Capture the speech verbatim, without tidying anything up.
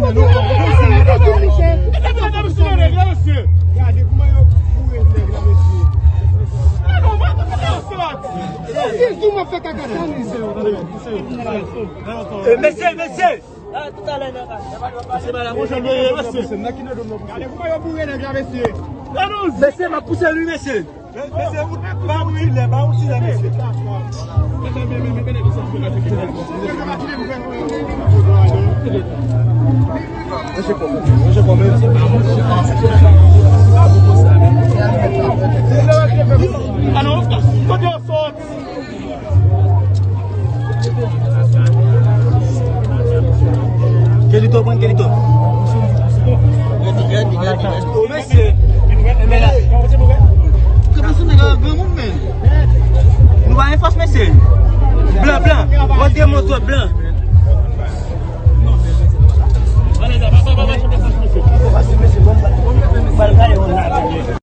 Gade kouman yo boure nèg la, mesye. Mesye, mesye! Gade kouman yo boure nèg la, mesye. Mesye, m ap pouse li, mesye. Mesye, ou pa yon dilè, pa yon dilè, mesye. Mesye, kòman? Mesye, kòman? Alo, kote yo sot? Kelito, pran Kelito. O mesye. Ke pou sou nèg la, granmoun, men. Nou pa gen fòs, mesye. Blan, blan. Montre mwen zòt blan.